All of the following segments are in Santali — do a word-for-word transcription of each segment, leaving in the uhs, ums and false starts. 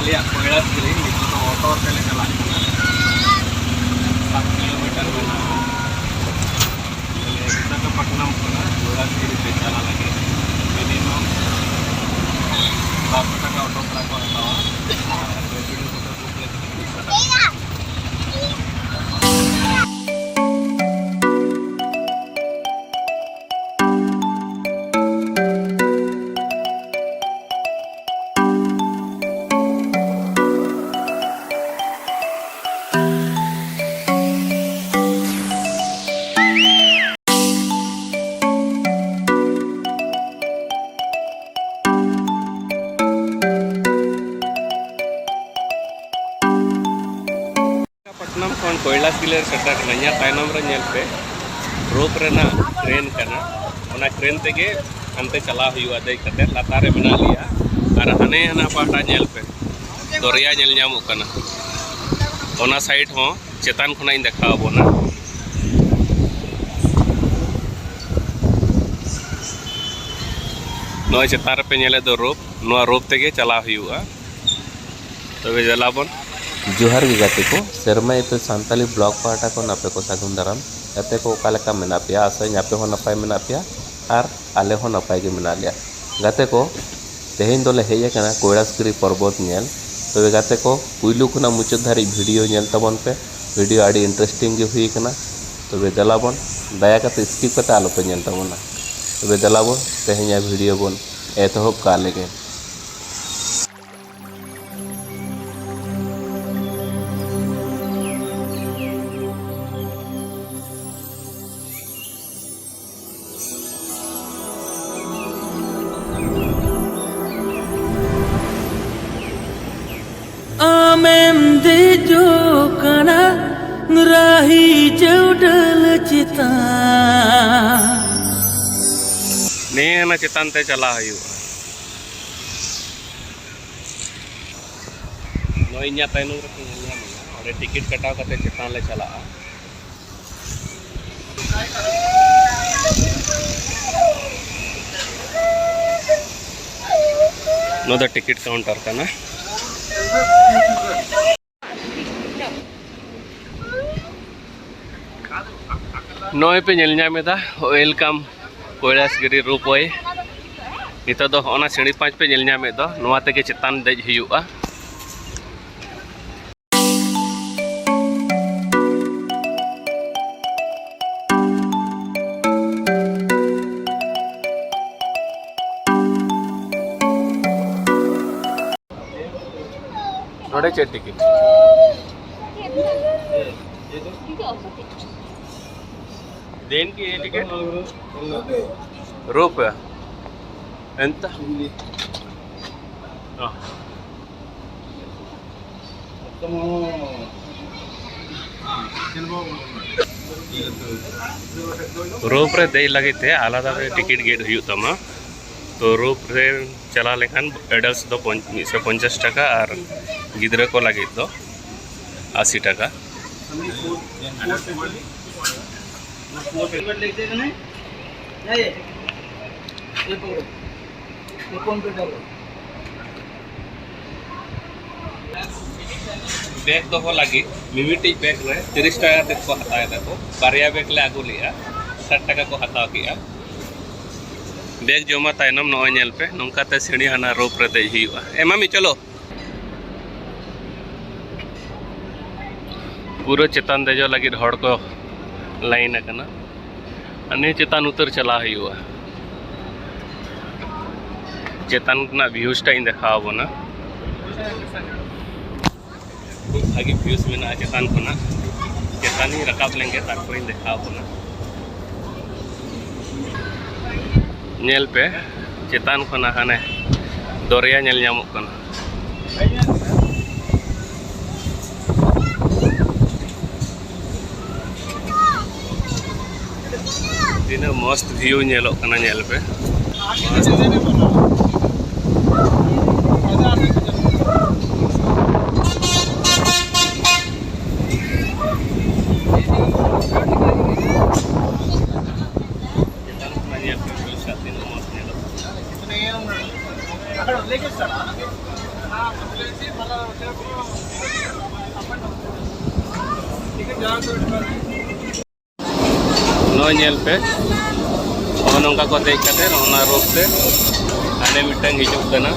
ᱟᱞᱮᱭᱟᱜ ᱠᱚᱭᱞᱟᱥᱜᱤᱨᱤ ᱱᱤᱛᱚᱜ ᱫᱚ ᱚᱴᱳ ᱛᱮᱞᱮ ᱪᱟᱞᱟᱜ ᱠᱟᱱᱟ᱾ ᱥᱟᱛ ᱠᱤᱞᱳᱢᱤᱴᱟᱨ ᱢᱮᱱᱟᱜᱼᱟ᱾ ᱵᱚᱞᱮ ᱵᱤᱥᱟᱠᱷᱟᱯᱟᱴᱱᱟᱢ ᱠᱷᱚᱱᱟᱜ ᱠᱚᱭᱞᱟᱥᱜᱤᱨᱤ ᱛᱮ ᱪᱟᱞᱟᱜ ᱞᱟᱹᱜᱤᱫ ᱢᱤᱱᱤᱢᱟᱢ ᱵᱟᱨᱥᱚ ᱴᱟᱠᱟ ᱚᱴᱳ ᱵᱷᱟᱲᱟ ᱠᱚ ᱦᱟᱛᱟᱣᱟ᱾ ᱟᱨ ᱨᱮᱯᱤᱰᱳ ᱠᱚᱛᱮ ᱵᱩᱠ ᱞᱮᱠᱷᱟᱱ ᱢᱤᱫᱥᱚ ᱴᱟᱠᱟ᱾ ᱯᱟᱴᱱᱟᱢ ᱠᱷᱚᱱ ᱠᱚᱭᱞᱟᱥᱜᱤᱨᱤ ᱞᱮ ᱥᱮᱴᱮᱨ ᱠᱟᱱᱟ᱾ ᱤᱧᱟᱹᱜ ᱛᱟᱭᱱᱚᱢ ᱨᱮ ᱧᱮᱞ ᱯᱮ, ᱨᱳᱯ ᱨᱮᱱᱟᱜ ᱠᱨᱮᱱ ᱠᱟᱱᱟ᱾ ᱚᱱᱟ ᱠᱨᱮᱱ ᱛᱮᱜᱮ ᱦᱟᱱᱛᱮ ᱪᱟᱞᱟᱣ ᱦᱩᱭᱩᱜᱼᱟ᱾ ᱫᱮᱡ ᱠᱟᱛᱮ ᱞᱟᱛᱟᱨ ᱨᱮ ᱢᱮᱱᱟᱜ ᱞᱮᱭᱟ᱾ ᱟᱨ ᱦᱟᱱᱮ ᱦᱟᱱᱟ ᱯᱟᱦᱴᱟ ᱧᱮᱞ ᱯᱮ, ᱫᱚᱨᱭᱟ ᱧᱮᱞ ᱧᱟᱢᱚᱜ ᱠᱟᱱᱟ᱾ ᱚᱱᱟ ᱥᱟᱭᱤᱰ ᱦᱚᱸ ᱪᱮᱛᱟᱱ ᱠᱷᱚᱱᱟᱜ ᱤᱧ ᱫᱮᱠᱷᱟᱣ ᱟᱵᱚᱱᱟ᱾ ᱱᱚᱜᱼᱚᱭ ᱪᱮᱛᱟᱱ ᱨᱮᱯᱮ ᱧᱮᱞᱮᱫ ᱫᱚ ᱨᱳᱯ, ᱱᱚᱣᱟ ᱨᱳᱯ ᱛᱮᱜᱮ ᱪᱟᱞᱟᱣ ᱦᱩᱭᱩᱜᱼᱟ᱾ ᱛᱚᱵᱮ ᱫᱮᱞᱟ ᱵᱚᱱ᱾ ᱡᱚᱦᱟᱨ ᱜᱮ ᱜᱟᱛᱮ ᱠᱚ, ᱥᱮᱨᱢᱟ ᱤᱯᱤᱞ ᱥᱟᱱᱛᱟᱞᱤ ᱵᱞᱚᱜ ᱯᱟᱦᱴᱟ ᱠᱷᱚᱱ ᱟᱯᱮ ᱠᱚ ᱥᱟᱹᱜᱩᱱ ᱫᱟᱨᱟᱢ᱾ ᱜᱟᱛᱮ ᱠᱚ, ᱚᱠᱟ ᱞᱮᱠᱟ ᱢᱮᱱᱟᱜ ᱯᱮᱭᱟ? ᱟᱥᱟᱭᱟᱹᱧ ᱟᱯᱮ ᱦᱚᱸ ᱱᱟᱯᱟᱭ ᱢᱮᱱᱟᱜ ᱯᱮᱭᱟ ᱟᱨ ᱟᱞᱮ ᱦᱚᱸ ᱱᱟᱯᱟᱭ ᱜᱮ ᱢᱮᱱᱟᱜ ᱞᱮᱭᱟ᱾ ᱜᱟᱛᱮ ᱠᱚ, ᱛᱮᱦᱮᱧ ᱫᱚᱞᱮ ᱦᱮᱡ ᱟᱠᱟᱱᱟ ᱠᱚᱭᱞᱟᱥᱜᱤᱨᱤ ᱯᱚᱨᱵᱚᱛ ᱧᱮᱞ᱾ ᱛᱚᱵᱮ ᱜᱟᱛᱮ ᱠᱚ, ᱯᱩᱭᱞᱩ ᱠᱷᱚᱱᱟᱜ ᱢᱩᱪᱟᱹᱫ ᱫᱷᱟᱹᱨᱤᱡ ᱵᱷᱤᱰᱤᱭᱳ ᱧᱮᱞ ᱛᱟᱵᱚᱱ ᱯᱮ᱾ ᱵᱷᱤᱰᱤᱭᱳ ᱟᱹᱰᱤ ᱤᱱᱴᱟᱨᱮᱥᱴᱤᱝ ᱜᱮ ᱦᱩᱭ ᱟᱠᱟᱱᱟ᱾ ᱛᱚᱵᱮ ᱫᱮᱞᱟ ᱵᱚᱱ, ᱫᱟᱭᱟ ᱠᱟᱛᱮ ᱥᱠᱤᱯ ᱠᱟᱛᱮ ᱟᱞᱚ ᱯᱮ ᱧᱮᱞ ᱛᱟᱵᱚᱱᱟ᱾ ᱛᱚᱵᱮ ᱫᱮᱞᱟ ᱵᱚᱱ, ᱛᱮᱦᱮᱧᱟᱜ ᱵᱷᱤᱰᱤᱭᱳ ᱵᱚᱱ ᱮᱛᱚᱦᱚᱵ ᱠᱟᱜ ᱞᱮᱜᱮ᱾ ᱟᱢᱮᱢ ᱫᱮᱡᱚᱜ ᱠᱟᱱᱟ ᱨᱟᱦᱤ ᱪᱟᱹᱣᱰᱟᱹᱞ ᱪᱮᱛᱟᱱ᱾ ᱱᱤᱭᱟᱹ ᱚᱱᱟ ᱪᱮᱛᱟᱱ ᱛᱮ ᱪᱟᱞᱟᱜ ᱦᱩᱭᱩᱜᱼᱟ᱾ ᱱᱚᱜᱼᱚᱭ ᱤᱧᱟᱹᱜ ᱛᱟᱭᱱᱚᱢ ᱨᱮᱯᱮ ᱧᱮᱞ ᱧᱟᱢᱮᱭᱟ, ᱚᱸᱰᱮ ᱴᱤᱠᱤᱴ ᱠᱟᱴᱟᱣ ᱠᱟᱛᱮ ᱪᱮᱛᱟᱱ ᱞᱮ ᱪᱟᱞᱟᱜᱼᱟ᱾ ᱱᱚᱣᱟ ᱫᱚ ᱴᱤᱠᱤᱴ ᱠᱟᱣᱩᱱᱴᱟᱨ ᱠᱟᱱᱟ᱾ ᱱᱚᱜᱼᱚᱭ ᱯᱮ ᱧᱮᱞ ᱧᱟᱢ ᱮᱫᱟ, Welcome ᱠᱚᱭᱞᱟᱥᱜᱤᱨᱤ ᱨᱳᱯᱣᱮ᱾ ᱱᱤᱛᱚᱜ ᱫᱚ ᱦᱚᱸᱜᱼᱚ ᱱᱟ ᱥᱤᱸᱲᱤ ᱯᱟᱸᱪ ᱯᱮ ᱧᱮᱞ ᱧᱟᱢᱮᱫ ᱫᱚ, ᱱᱚᱣᱟ ᱛᱮᱜᱮ ᱪᱮᱛᱟᱱ ᱫᱮᱡ ᱦᱩᱭᱩᱜᱼᱟ᱾ ᱱᱚᱰᱮ ᱪᱮᱫ ᱴᱤᱠᱤᱴ? ᱫᱤᱱ ᱠᱤ ᱴᱤᱠᱤᱴ? ᱨᱩᱯᱤᱭᱟ? ᱮᱱᱛᱟ? ᱨᱳᱯ ᱨᱮ ᱫᱮᱡ ᱞᱟᱹᱜᱤᱫ ᱛᱮ ᱟᱞᱟᱫᱟ ᱨᱮ ᱴᱤᱠᱤᱴ ᱜᱮᱫ ᱦᱩᱭᱩᱜ ᱛᱟᱢᱟ᱾ ᱛᱚ ᱨᱳᱯ ᱨᱮ ᱪᱟᱞᱟᱣ ᱞᱮᱠᱷᱟᱱ adults ᱫᱚ ᱯᱚᱧ-, ᱢᱤᱫᱥᱚ ᱯᱚᱧᱪᱟᱥ ᱴᱟᱠᱟ ᱟᱨ ᱜᱤᱫᱽᱨᱟᱹ ᱠᱚ ᱞᱟᱹᱜᱤᱫ ᱫᱚ ᱟᱥᱤ ᱴᱟᱠᱟ᱾ ᱵᱮᱜᱽ ᱫᱚᱦᱚ ᱞᱟᱹᱜᱤᱫ ᱢᱤᱢᱤᱫᱴᱤᱡ ᱵᱮᱜᱽ ᱨᱮ ᱛᱤᱨᱤᱥ ᱴᱟᱠᱟ ᱠᱟᱛᱮ ᱠᱚ ᱦᱟᱛᱟᱣ ᱮᱫᱟ ᱠᱚ᱾ ᱵᱟᱨᱭᱟ ᱵᱮᱜᱽ ᱞᱮ ᱟᱹᱜᱩ ᱞᱮᱜᱼᱟ, ᱥᱟᱴ ᱴᱟᱠᱟ ᱠᱚ ᱦᱟᱛᱟᱣ ᱠᱮᱜᱼᱟ᱾ ᱵᱮᱜᱽ ᱡᱚᱢᱟ ᱛᱟᱭᱱᱚᱢ ᱱᱚᱜᱼᱚᱭ ᱧᱮᱞ ᱯᱮ, ᱱᱚᱝᱠᱟᱛᱮ ᱥᱤᱸᱲᱤ ᱦᱟᱱᱟ ᱨᱳᱯ ᱨᱮ ᱫᱮᱡ ᱦᱩᱭᱩᱜᱼᱟ᱾ ᱮ ᱢᱟᱢᱤ, ᱪᱚᱞᱚ᱾ ᱯᱩᱨᱟᱹ ᱪᱮᱛᱟᱱ ᱫᱮᱡᱚᱜ ᱞᱟᱹᱜᱤᱫ ᱦᱚᱲ ᱠᱚ ᱞᱟᱭᱤᱱ ᱟᱠᱟᱱᱟ᱾ ᱟᱨ ᱱᱤᱭᱟᱹ ᱪᱮᱛᱟᱱ ᱩᱛᱟᱹᱨ ᱪᱟᱞᱟᱣ ᱦᱩᱭᱩᱜᱼᱟ᱾ ᱪᱮᱛᱟᱱ ᱨᱮᱱᱟᱜ views ᱴᱟᱜ ᱤᱧ ᱫᱮᱠᱷᱟᱣ ᱟᱵᱚᱱᱟ᱾ ᱠᱷᱩᱵ ᱵᱷᱟᱜᱤ views ᱢᱮᱱᱟᱜᱼᱟ ᱪᱮᱛᱟᱱ ᱠᱷᱚᱱᱟᱜ᱾ ᱪᱮᱛᱟᱱ ᱤᱧ ᱨᱟᱠᱟᱵ ᱞᱮᱱᱜᱮ, ᱛᱟᱨᱯᱚᱨᱮᱧ ᱫᱮᱠᱷᱟᱣ ᱟᱵᱚᱱᱟ᱾ ᱧᱮᱞ ᱯᱮ, ᱪᱮᱛᱟᱱ ᱠᱷᱚᱱᱟᱜ ᱦᱟᱱᱮ ᱫᱚᱨᱭᱟ ᱧᱮᱞ ᱧᱟᱢᱚᱜ ᱠᱟᱱᱟ᱾ ᱛᱤᱱᱟᱹᱜ ᱢᱚᱥᱛ view ᱧᱮᱞᱚᱜ ᱠᱟᱱᱟ, ᱧᱮᱞ ᱯᱮ᱾ ᱪᱮᱛᱟᱱ ᱠᱷᱚᱱᱟᱜ ᱧᱮᱞ ᱯᱮ, view ᱴᱟᱜ ᱛᱤᱱᱟᱹᱜ ᱢᱚᱥᱛ ᱧᱮᱞᱚᱜ ᱠᱟᱱᱟ᱾ ᱞᱮᱠᱮ ᱥᱟᱨᱟ, ᱦᱟᱸ, ᱮᱢᱵᱩᱞᱮᱱᱥ ᱢᱟᱞᱟ ᱧᱮᱞ ᱯᱮ, ᱱᱚᱜᱼᱚ ᱱᱚᱝᱠᱟ ᱠᱚ ᱫᱮᱡ ᱠᱟᱛᱮ ᱱᱚᱜᱼᱚ ᱱᱚᱣᱟ ᱨᱳᱯ ᱛᱮ ᱦᱟᱸᱰᱮ ᱢᱤᱫᱴᱟᱝ ᱦᱤᱡᱩᱜ ᱠᱟᱱᱟ᱾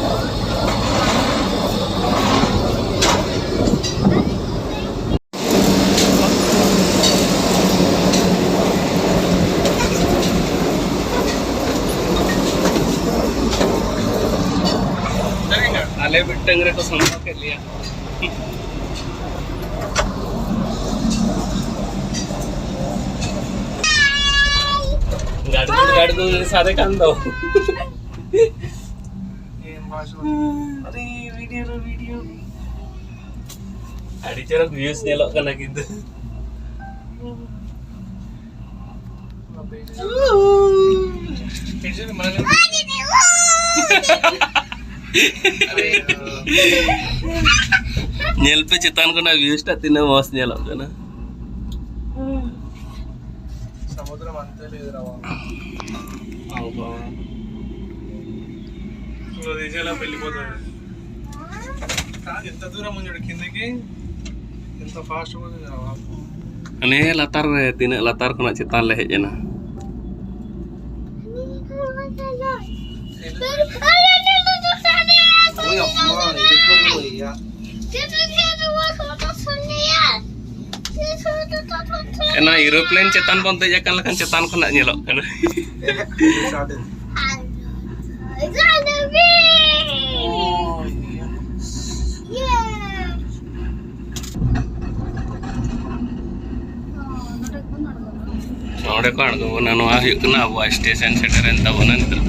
ᱟᱞᱮ ᱢᱤᱫᱴᱟᱝ ᱨᱮᱠᱚ ᱥᱟᱢᱵᱟᱣ ᱠᱮᱫ ᱞᱮᱭᱟ᱾ ᱜᱟᱰᱜᱩᱰ ᱜᱟᱰᱜᱩᱰ ᱥᱟᱰᱮ ᱠᱟᱱ ᱫᱚ᱾ ᱟᱨᱮ, video ᱨᱮ video᱾ ᱟᱹᱰᱤ ᱪᱚᱨᱚᱠ views ᱧᱮᱞᱚᱜ ᱠᱟᱱᱟ ᱠᱤᱱᱛᱩ᱾ ᱧᱮᱞ ᱯᱮ ᱪᱮᱛᱟᱱ ᱠᱷᱚᱱᱟᱜ views ᱴᱟᱜ ᱛᱤᱱᱟᱹᱜ ᱢᱚᱸᱡᱽ ᱧᱮᱞᱚᱜ ᱠᱟᱱᱟ᱾ ಸಮುದ್ರ ಮಂತೆಲಿ ಇದ್ರವ. ಹೌದು. Lo dice la película. Está, está dura muy original que está fast muy grabado. ᱦᱟᱱᱮ ᱞᱟᱛᱟᱨ ᱨᱮ, ᱛᱤᱱᱟᱹᱜ ᱞᱟᱛᱟᱨ ᱠᱷᱚᱱᱟᱜ ᱪᱮᱛᱟᱱ ᱞᱮ ᱦᱮᱡ ᱮᱱᱟ᱾ Uy, amor, ¿qué es lo que veía? ᱮᱱᱟ ᱮᱨᱳᱯᱞᱮᱱ ᱪᱮᱛᱟᱱ ᱵᱚᱱ ᱫᱮᱡ ᱟᱠᱟᱱ ᱞᱮᱠᱷᱟᱱ ᱪᱮᱛᱟᱱ ᱠᱷᱚᱱᱟᱜ ᱧᱮᱞᱚᱜ ᱠᱟᱱᱟ᱾ ᱱᱚᱰᱮ ᱠᱚ ᱟᱬᱜᱚ ᱵᱚᱱᱟ᱾ ᱱᱚᱣᱟ ᱦᱩᱭᱩᱜ ᱠᱟᱱᱟ ᱟᱵᱚᱣᱟᱜ ᱥᱴᱮᱥᱚᱱ ᱥᱮᱴᱮᱨᱮᱱ ᱛᱟᱵᱚᱱᱟ ᱱᱤᱛᱚᱜ᱾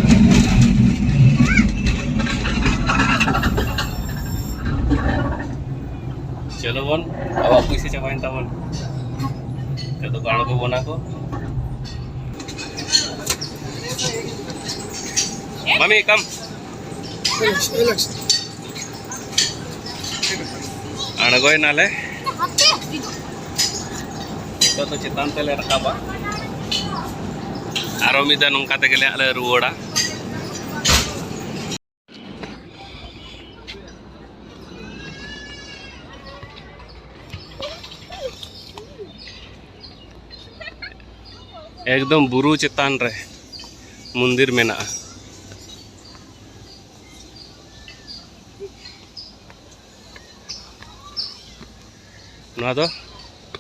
ᱪᱚᱞᱚ ᱵᱚᱱ, ᱟᱵᱚᱣᱟᱜ ᱯᱩᱭᱥᱟᱹ ᱪᱟᱵᱟᱭᱮᱱ ᱛᱟᱵᱚᱱ᱾ ᱱᱤᱛᱚᱜ ᱫᱚᱠᱚ ᱟᱬᱜᱚ ᱵᱚᱱᱟ ᱠᱚ᱾ ᱢᱟᱢᱤ, come. ᱟᱬᱜᱚᱭᱮᱱᱟᱞᱮ᱾ ᱱᱤᱛᱚᱜ ᱫᱚ ᱪᱮᱛᱟᱱ ᱛᱮᱞᱮ ᱨᱟᱠᱟᱵᱟ᱾ ᱟᱨᱚ ᱢᱤᱫ ᱫᱷᱟᱣ ᱱᱚᱝᱠᱟ ᱛᱮᱜᱮ ᱞᱮ ᱦᱟᱸᱜ ᱞᱮ ᱨᱩᱣᱟᱹᱲᱟ᱾ ᱮᱠᱫᱚᱢ ᱵᱩᱨᱩ ᱪᱮᱛᱟᱱ ᱨᱮ ᱢᱚᱱᱫᱤᱨ ᱢᱮᱱᱟᱜᱼᱟ᱾ ᱱᱚᱣᱟ ᱫᱚ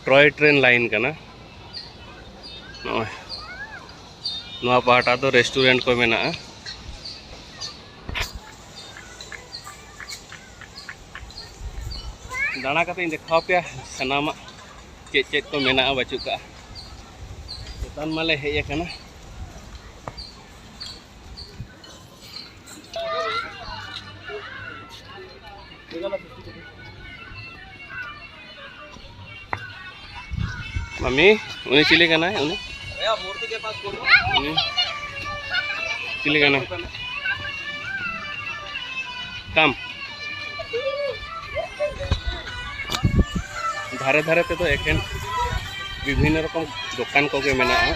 ᱴᱚᱭ ᱴᱨᱮᱱ ᱞᱟᱭᱤᱱ ᱠᱟᱱᱟ᱾ ᱱᱚᱜᱼᱚᱭ ᱱᱚᱣᱟ ᱯᱟᱦᱴᱟ ᱫᱚ ᱨᱮᱥᱴᱩᱨᱮᱱᱴ ᱠᱚ ᱢᱮᱱᱟᱜᱼᱟ᱾ ᱫᱟᱬᱟ ᱠᱟᱛᱮ ᱤᱧ ᱫᱮᱠᱷᱟᱣ ᱟᱯᱮᱭᱟ ᱥᱟᱱᱟᱢᱟᱜ, ᱪᱮᱫ ᱪᱮᱫ ᱠᱚ ᱢᱮᱱᱟᱜᱼᱟ ᱵᱟᱹᱪᱩᱜ ᱠᱟᱜᱼᱟ᱾ ᱪᱮᱛᱟᱱ ᱢᱟᱞᱮ ᱦᱮᱡ ᱟᱠᱟᱱᱟ᱾ ᱢᱟᱢᱤ, ᱩᱱᱤ ᱪᱤᱞᱤ ᱠᱟᱱᱟᱭ? ᱩᱱᱤ ᱩᱱᱤ ᱪᱤᱞᱤ ᱠᱟᱱᱟᱭ? ᱠᱟᱢ᱾ ᱫᱷᱟᱨᱮ ᱫᱷᱟᱨᱮ ᱛᱮᱫᱚ ᱮᱠᱷᱮᱱ ᱵᱤᱵᱷᱤᱱᱱᱚ ᱨᱚᱠᱚᱢ ᱫᱚᱠᱟᱱ ᱠᱚᱜᱮ ᱢᱮᱱᱟᱜᱼᱟ᱾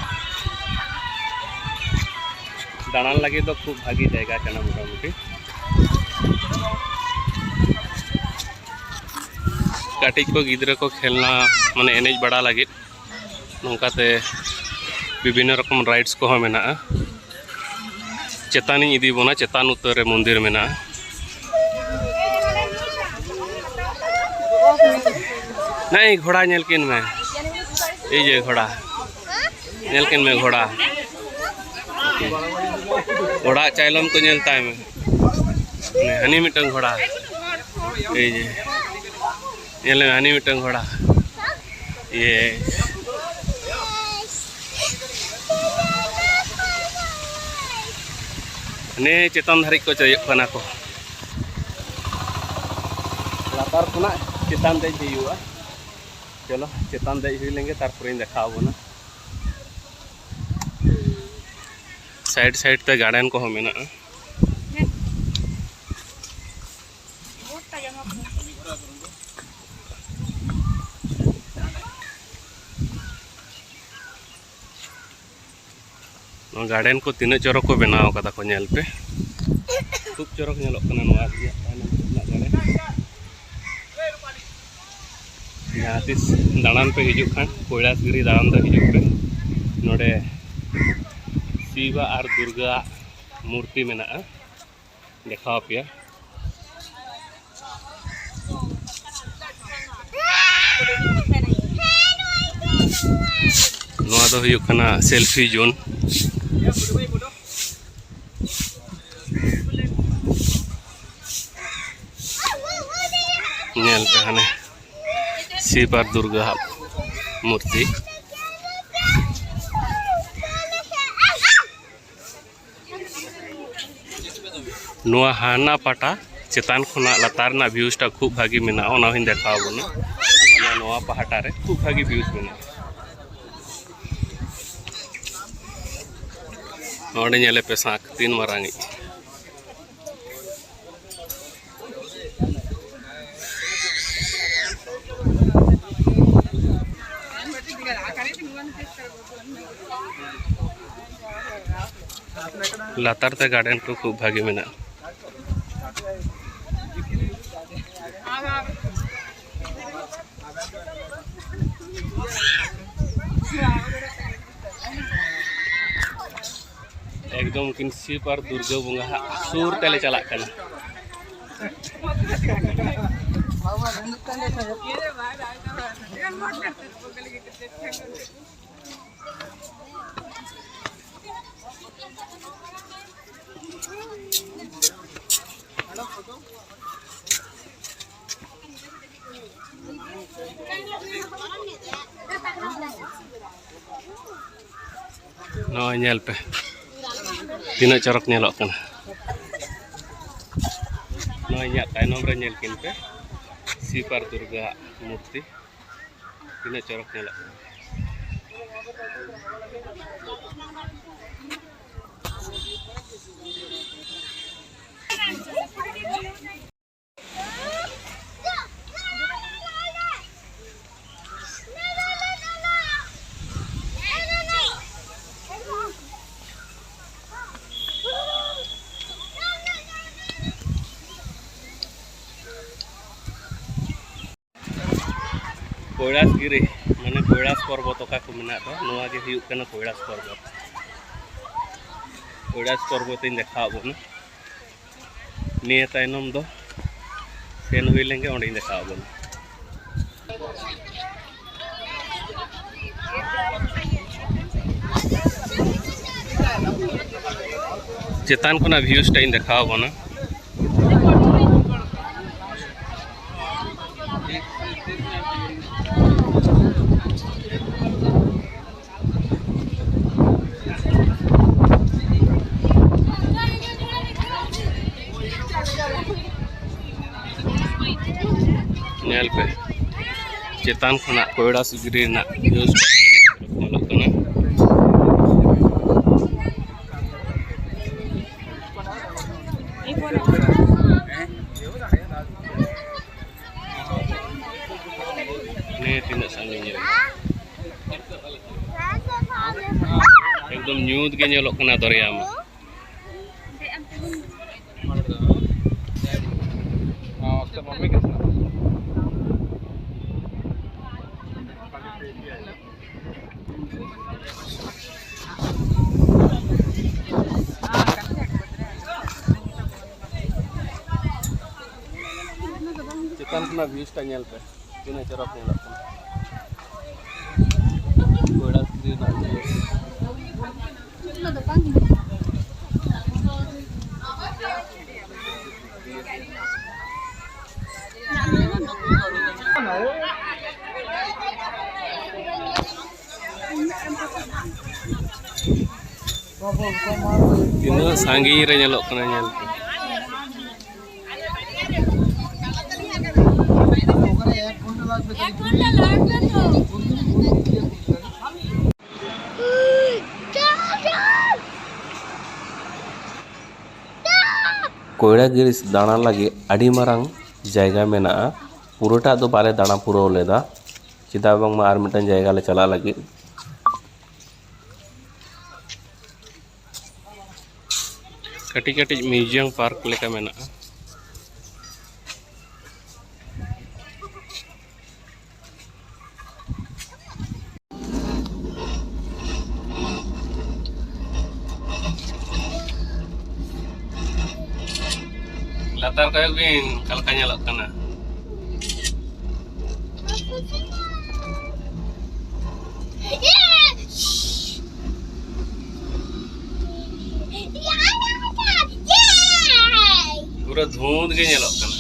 ᱫᱟᱬᱟᱱ ᱞᱟᱹᱜᱤᱫ ᱫᱚ ᱠᱷᱩᱵ ᱵᱷᱟᱹᱜᱤ ᱡᱟᱭᱜᱟ ᱠᱟᱱᱟ ᱢᱚᱴᱟᱢᱩᱴᱤ᱾ ᱠᱟᱹᱴᱤᱡ ᱠᱚ ᱜᱤᱫᱽᱨᱟᱹ ᱠᱚ ᱠᱷᱮᱞᱱᱟ, ᱢᱟᱱᱮ ᱮᱱᱮᱡ ᱵᱟᱲᱟ ᱞᱟᱹᱜᱤᱫ ᱱᱚᱝᱠᱟᱛᱮ ᱵᱤᱵᱷᱤᱱᱱᱚ ᱨᱚᱠᱚᱢ ᱨᱟᱭᱤᱰᱥ ᱠᱚᱦᱚᱸ ᱢᱮᱱᱟᱜᱼᱟ᱾ ᱪᱮᱛᱟᱱᱤᱧ ᱤᱫᱤ ᱵᱚᱱᱟ, ᱪᱮᱛᱟᱱ ᱩᱛᱟᱹᱨ ᱨᱮ ᱢᱚᱱᱫᱤᱨ ᱢᱮᱱᱟᱜᱼᱟ᱾ ᱱᱟᱭ ᱜᱷᱚᱲᱟ ᱧᱮᱞ ᱠᱤᱱ ᱢᱮ, ᱮᱭ ᱡᱮ ᱜᱷᱚᱲᱟ, ᱧᱮᱞ ᱠᱤᱱ ᱢᱮ ᱜᱷᱚᱲᱟ᱾ ᱜᱷᱚᱲᱟ ᱪᱟᱭᱞᱚᱢ ᱠᱚ ᱧᱮᱞ ᱛᱟᱭ ᱢᱮ᱾ ᱦᱟᱹᱱᱤ ᱢᱤᱫᱴᱟᱝ ᱜᱷᱚᱲᱟ, ᱮᱭ ᱡᱮ ᱧᱮᱞ ᱢᱮ, ᱦᱟᱹᱱᱤ ᱢᱤᱫᱴᱟᱝ ᱜᱷᱚᱲᱟ᱾ ᱤᱭᱮ᱾ ᱦᱟᱱᱮ ᱪᱮᱛᱟᱱ ᱫᱷᱟᱹᱨᱤᱡ ᱠᱚ ᱪᱮᱫᱚᱜ ᱠᱟᱱᱟ ᱠᱚ᱾ ᱞᱟᱛᱟᱨ ᱠᱷᱚᱱᱟᱜ ᱪᱮᱛᱟᱱ ᱫᱮᱡ ᱦᱩᱭᱩᱜᱼᱟ᱾ ᱪᱚᱞᱚ, ᱪᱮᱛᱟᱱ ᱫᱮᱡ ᱦᱩᱭ ᱞᱮᱱᱜᱮ, ᱛᱟᱨᱯᱚᱨᱮᱧ ᱫᱮᱠᱷᱟᱣ ᱟᱵᱚᱱᱟ᱾ ᱥᱟᱭᱤᱰ ᱥᱟᱭᱤᱰ ᱛᱮ ᱜᱟᱨᱰᱮᱱ ᱠᱚᱦᱚᱸ ᱢᱮᱱᱟᱜᱼᱟ᱾ ᱱᱚᱣᱟ ᱜᱟᱨᱰᱮᱱ ᱠᱚ ᱛᱤᱱᱟᱹᱜ ᱪᱚᱨᱚᱠ ᱠᱚ ᱵᱮᱱᱟᱣ ᱠᱟᱫᱟ ᱠᱚ, ᱧᱮᱞ ᱯᱮ᱾ ᱠᱷᱩᱵ ᱪᱚᱨᱚᱠ ᱧᱮᱞᱚᱜ ᱠᱟᱱᱟ ᱱᱚᱣᱟ ᱨᱮᱭᱟᱜ ᱛᱟᱭᱱᱚᱢ ᱥᱮᱫ ᱨᱮᱱᱟᱜ ᱜᱟᱨᱰᱮᱱ᱾ ᱡᱟᱦᱟᱸ ᱛᱤᱥ ᱫᱟᱬᱟᱱ ᱯᱮ ᱦᱤᱡᱩᱜ ᱠᱷᱟᱱ, ᱠᱚᱭᱞᱟᱥᱜᱤᱨᱤ ᱫᱟᱬᱟᱱ ᱫᱚ ᱦᱤᱡᱩᱜ ᱯᱮ᱾ ᱱᱚᱰᱮ ᱥᱤᱵᱟ ᱟᱨ ᱫᱩᱨᱜᱟ ᱢᱩᱨᱛᱤ ᱢᱮᱱᱟᱜᱼᱟ, ᱫᱮᱠᱷᱟᱣ ᱟᱯᱮᱭᱟ᱾ ᱱᱚᱣᱟ ᱫᱚ ᱦᱩᱭᱩᱜ ᱠᱟᱱᱟ selfie zone᱾ ᱧᱮᱞ ᱯᱮ ᱦᱟᱱᱮ ᱥᱤᱵ ᱟᱨ ᱫᱩᱨᱜᱟ ᱦᱟᱜ ᱢᱩᱨᱛᱤ᱾ ᱱᱚᱣᱟ ᱦᱟᱱᱟ ᱯᱟᱴᱟ ᱪᱮᱛᱟᱱ ᱠᱷᱚᱱᱟᱜ ᱞᱟᱛᱟᱨ ᱨᱮᱱᱟᱜ views ᱴᱟ ᱠᱷᱩᱵ ᱵᱷᱟᱜᱮ ᱢᱮᱱᱟᱜᱼᱟ, ᱚᱱᱟ ᱦᱚᱸᱧ ᱫᱮᱠᱷᱟᱣ ᱟᱵᱚᱱᱟ᱾ ᱱᱚᱣᱟ ᱯᱟᱦᱴᱟ ᱨᱮ ᱠᱷᱩᱵ ᱵᱷᱟᱜᱮ views ᱢᱮᱱᱟᱜᱼᱟ᱾ ᱱᱚᱰᱮ ᱧᱮᱞᱮ ᱯᱮ ᱥᱟᱸᱠ ᱛᱤᱱ ᱢᱟᱨᱟᱝ ᱤᱡ᱾ ᱞᱟᱛᱟᱨ ᱛᱮ garden ᱠᱚ ᱠᱷᱩᱵ ᱵᱷᱟᱜᱮ ᱢᱮᱱᱟᱜᱼᱟ᱾ ᱮᱠᱫᱚᱢ ᱩᱱᱠᱤᱱ ᱥᱤᱵ ᱟᱨ ᱫᱩᱨᱜᱟᱹ ᱵᱚᱸᱜᱟ ᱦᱟᱜ ᱥᱩᱨ ᱛᱮᱞᱮ ᱪᱟᱞᱟᱜ ᱠᱟᱱᱟ᱾ ᱱᱚᱜᱼᱚᱭ ᱧᱮᱞ ᱯᱮ, ᱛᱤᱱᱟᱹᱜ ᱪᱚᱨᱚᱠ ᱧᱮᱞᱚᱜ ᱠᱟᱱᱟ᱾ ᱱᱚᱜᱼᱚᱭ ᱤᱧᱟᱹᱜ ᱛᱟᱭᱱᱚᱢ ᱨᱮ ᱧᱮᱞ ᱠᱤᱱ ᱯᱮ, ᱥᱤᱵ ᱟᱨ ᱫᱩᱨᱜᱟᱹ ᱟᱜ ᱢᱩᱨᱛᱤ ᱛᱤᱱᱟᱹᱜ ᱪᱚᱨᱚᱠ ᱧᱮᱞᱚᱜ ᱠᱟᱱᱟ᱾ কৈলাসগিরি মানে ᱠᱚᱭᱞᱟᱥ ᱯᱚᱨᱵᱚᱛ ᱚᱠᱟ ᱠᱚ ᱢᱮᱱᱟᱜ ᱫᱚ, ᱱᱚᱣᱟ ᱜᱮ ᱦᱩᱭᱩᱜ ᱠᱟᱱᱟ ᱠᱚᱭᱞᱟᱥ ᱯᱚᱨᱵᱚᱛ᱾ ᱠᱚᱭᱞᱟᱥ ᱯᱚᱨᱵᱚᱛ ᱤᱧ ᱫᱮᱠᱷᱟᱣ ᱵᱚᱱᱟ᱾ ᱱᱤᱭᱟᱹ ᱛᱟᱭᱱᱚᱢ ᱫᱚ ᱥᱮᱱ ᱦᱩᱭ ᱞᱮᱱᱜᱮ, ᱚᱸᱰᱮᱧ ᱫᱮᱠᱷᱟᱣ ᱵᱚᱱᱟ᱾ ᱪᱮᱛᱟᱱ ᱠᱷᱚᱱᱟᱜ views ᱴᱟᱜ ᱤᱧ ᱫᱮᱠᱷᱟᱣ ᱵᱚᱱᱟ᱾ ᱧᱮᱞ ᱯᱮ, ᱪᱮᱛᱟᱱ ᱠᱷᱚᱱᱟᱜ ᱠᱚᱭᱲᱟ ᱥᱤᱜᱽᱨᱤ ᱨᱮᱱᱟᱜ views ᱧᱮᱞᱚᱜ ᱠᱟᱱᱟ᱾ ᱦᱟᱱᱮ ᱛᱤᱱᱟᱹᱜ ᱥᱟᱺᱜᱤᱧ ᱨᱮ᱾ ᱮᱠᱫᱚᱢ ᱧᱩᱛ ᱜᱮ ᱧᱮᱞᱚᱜ ᱠᱟᱱᱟ ᱫᱚᱨᱭᱟ ᱢᱟ᱾ ᱪᱮᱛᱟᱱ ᱠᱷᱚᱱᱟᱜ views ᱴᱟ ᱧᱮᱞ ᱯᱮ, ᱛᱤᱱᱟᱹᱜ ᱪᱚᱨᱚᱠ ᱧᱮᱞᱚᱜ ᱠᱟᱱᱟ᱾ ᱠᱚᱭᱲᱟ ᱯᱩᱠᱷᱨᱤ ᱨᱮᱱᱟᱜ views᱾ ᱛᱤᱱᱟᱹᱜ ᱥᱟᱺᱜᱤᱧ ᱨᱮ ᱧᱮᱞᱚᱜ ᱠᱟᱱᱟ, ᱧᱮᱞ ᱯᱮ᱾ ᱠᱚᱭᱲᱟ ᱜᱤᱨᱤᱥ ᱫᱟᱬᱟᱱ ᱞᱟᱹᱜᱤᱫ ᱟᱹᱰᱤ ᱢᱟᱨᱟᱝ ᱡᱟᱭᱜᱟ ᱢᱮᱱᱟᱜᱼᱟ᱾ ᱯᱩᱨᱟᱹᱴᱟᱜ ᱫᱚ ᱵᱟᱞᱮ ᱫᱟᱬᱟ ᱯᱩᱨᱟᱹᱣ ᱞᱮᱫᱟ, ᱪᱮᱫᱟᱜ ᱵᱟᱝᱢᱟ ᱟᱨ ᱢᱤᱫᱴᱟᱝ ᱡᱟᱭᱜᱟ ᱞᱮ ᱪᱟᱞᱟᱜ ᱞᱟᱹᱜᱤᱫ᱾ ᱠᱟᱹᱴᱤᱡ ᱠᱟᱹᱴᱤᱡ museum park ᱞᱮᱠᱟ ᱢᱮᱱᱟᱜᱼᱟ᱾ ᱞᱟᱛᱟᱨ ᱠᱚᱭᱚᱜ ᱵᱤᱱ, ᱚᱠᱟ ᱞᱮᱠᱟ ᱧᱮᱞᱚᱜ ᱠᱟᱱᱟ᱾ ᱯᱩᱨᱟᱹ ᱫᱷᱩᱸᱫ ᱜᱮ ᱧᱮᱞᱚᱜ ᱠᱟᱱᱟ᱾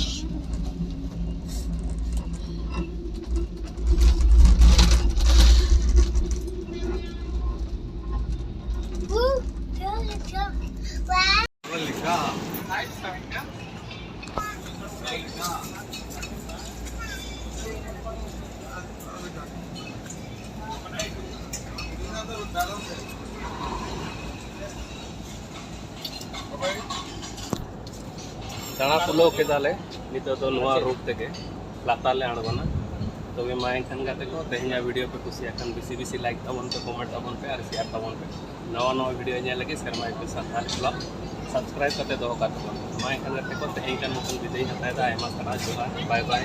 ᱫᱟᱬᱟ ᱠᱩᱞᱟᱹᱣ ᱠᱮᱫᱟᱞᱮ᱾ ᱱᱤᱛᱚᱜ ᱫᱚ ᱱᱚᱣᱟ ᱨᱳᱰ ᱛᱮᱜᱮ ᱞᱟᱛᱟᱨ ᱞᱮ ᱟᱬᱜᱚᱱᱟ᱾ ᱛᱚᱵᱮ ᱢᱟ ᱮᱱᱠᱷᱟᱱ ᱜᱟᱛᱮ ᱠᱚ, ᱛᱮᱦᱮᱧᱟᱜ ᱵᱷᱤᱰᱤᱭᱳ ᱯᱮ ᱠᱩᱥᱤᱭᱟᱜ ᱠᱷᱟᱱ ᱵᱮᱥᱤ ᱵᱮᱥᱤ ᱞᱟᱭᱤᱠ ᱛᱟᱵᱚᱱ ᱯᱮ, ᱠᱚᱢᱮᱱᱴ ᱛᱟᱵᱚᱱ ᱯᱮ ᱟᱨ ᱥᱮᱭᱟᱨ ᱛᱟᱵᱚᱱ ᱯᱮ᱾ ᱱᱟᱣᱟ ᱱᱟᱣᱟ ᱵᱷᱤᱰᱤᱭᱳ ᱧᱮᱞ ᱞᱟᱹᱜᱤᱫ ᱥᱮᱨᱢᱟ ᱮᱯᱤ ᱥᱟᱱᱛᱟᱲᱤ ᱵᱞᱚᱜ ᱥᱟᱵᱥᱠᱨᱟᱭᱤᱵ ᱠᱟᱛᱮ ᱫᱚᱦᱚ ᱠᱟᱜ ᱛᱟᱵᱚᱱ ᱯᱮ᱾ ᱢᱟ ᱮᱱᱠᱷᱟᱱ ᱜᱟᱛᱮ ᱠᱚ, ᱛᱮᱦᱮᱧ ᱠᱟᱱ ᱢᱚᱛᱚᱱ ᱵᱤᱫᱟᱹᱭ ᱦᱟᱛᱟᱣ ᱮᱫᱟ᱾ ᱟᱭᱢᱟ ᱥᱟᱨᱦᱟᱣ, ᱡᱚᱦᱟᱨ, ᱵᱟᱭ ᱵᱟᱭ᱾